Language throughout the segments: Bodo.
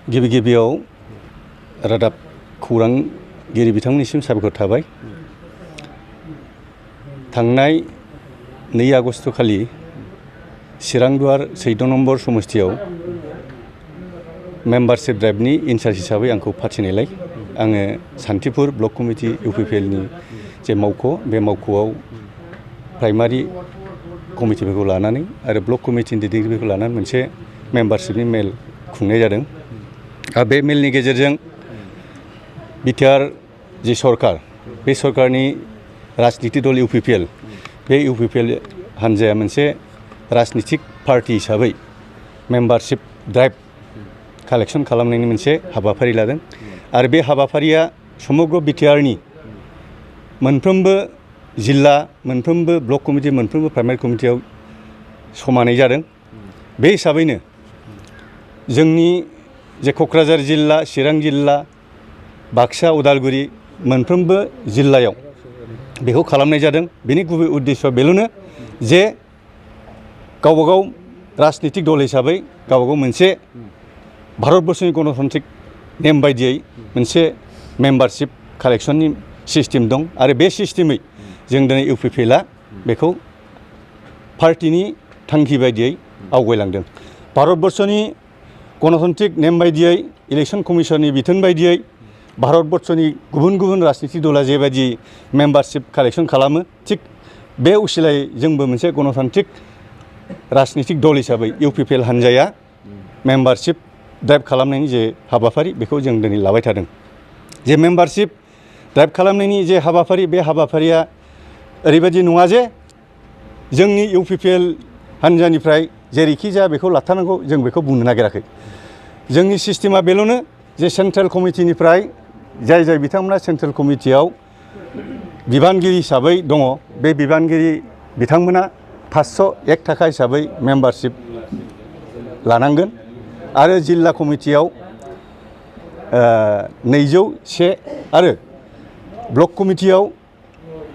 गिबि गिबियाव रादाब खौरांगिरि बिथांमोननिसिम साबायखर थाबाय। थांनाय 2 आगस्ट खालि चिरांदुवार 14 नम्बर समस्तियाव मेम्बारशिप ड्राइभनि इनचार्ज हिसाबै आंखौ फाथिनायलाय आङो सान्तिपुर ब्लक कमिटि इउपिपिएलनि जे मावख' बे मावख'आव प्राइमारि कमिटिफोरखौ लानानै आरो ब्लक कमिटिनि दैदेनगिरिफोरखौ लानानै मोनसे मेम्बारशिपनि मेल खुंनाय जादों। आरो बे मेलनि गेजेरजों बिटिआर जि सरकार बे सरकारनि राजनिति दल इउपिपिएल बे इउपिपिएल हान्जाया मोनसे राजनितिक पार्टी हिसाबै मेम्बारशिप ड्राइभ कालेक्शन खालामनायनि मोनसे हाबाफारि लादों आरो बे हाबाफारिया समग्र बिटिआरनि मोनफ्रोमबो जिल्ला मोनफ्रोमबो ब्लक कमिटि मोनफ्रोमबो प्राइमारि कमिटियाव समानै जादों। बे हिसाबैनो जोंनि जे क'क्राझार जिल्ला, चिरां जिल्ला, बाक्सा, उदालगुरि मोनफ्रोमबो जिल्लायाव बेखौ खालामनाय जादों। बेनि गुबै उद्देश्यआ बेल'नो जे गावबागाव राजनितिक दल हिसाबै गावबागाव मोनसे भारतबर्षनि गणतान्त्रिक नेम बायदियै मोनसे मेम्बारशिप कालेक्शननि सिस्टेम दं आरो बे सिस्टेमै जों दिनै इउपिपिएलआ बेखौ पार्टीनि थांखि बायदियै आवगायलांदों। भारतबर्षनि गणतान्त्रिक नेम बायदियै इलेक्शन कमिशननि बिथोन बायदियै भारतबर्षनि गुबुन गुबुन राजनितिक दला जेबायदि मेम्बारशिप कालेक्शन खालामो, थिग बे उसिलायै जोंबो मोनसे गणतान्त्रिक राजनितिक दल हिसाबै इउपिपिएल हान्जाया मेम्बारशिप ड्राइभ खालामनायनि जे हाबाफारि बेखौ जों दिनै लाबाय थादों। जे मेम्बारशिप ड्राइभ खालामनायनि जे हाबाफारि बे हाबाफारिया ओरैबायदि नङा जे जोंनि इउपिपिएल हान्जानिफ्राय जेरैखि जाया बेखौ लाथारनांगौ जों बेखौ बुंनो नागिराखै। जोंनि सिस्टेमा बेल'नो जे सेन्ट्रेल कमिटिनिफ्राय जाय बिथांमोना सेन्ट्रेल कमिटियाव बिबानगिरि हिसाबै दङ बे बिबानगिरि बिथांमोना 501 थाखा हिसाबै मेम्बारशिप लानांगोन आरो जिल्ला कमिटियाव 201 आरो ब्लक कमिटियाव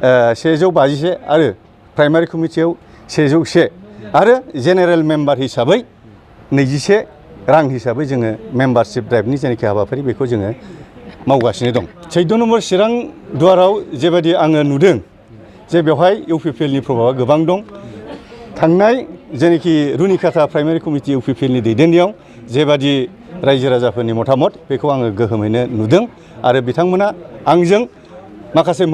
151 आरो प्राइमारि कमिटियाव 101 आरो जेनेरेल मेम्बार हिसाबै 21 रां हिसाबै जोङो मेम्बारशिप ड्राइभनि जेनाखि हाबाफारि बेखौ जोङो मावगासिनो दं। 14 नम्बर चिरांदुवाराव जेबायदि आङो नुदों जे बेवहाय इउपिपिएलनि प्रभाबा गोबां दं। थांनाय जेनाखि रुनिकाटा प्राइमारि कमिटि इउपिपिएलनि दैदेननायाव जेबादि रायजो राजाफोरनि मतामत बेखौ आङो गोहोमैनो नुदों आरो बिथांमोना आंजों माखासे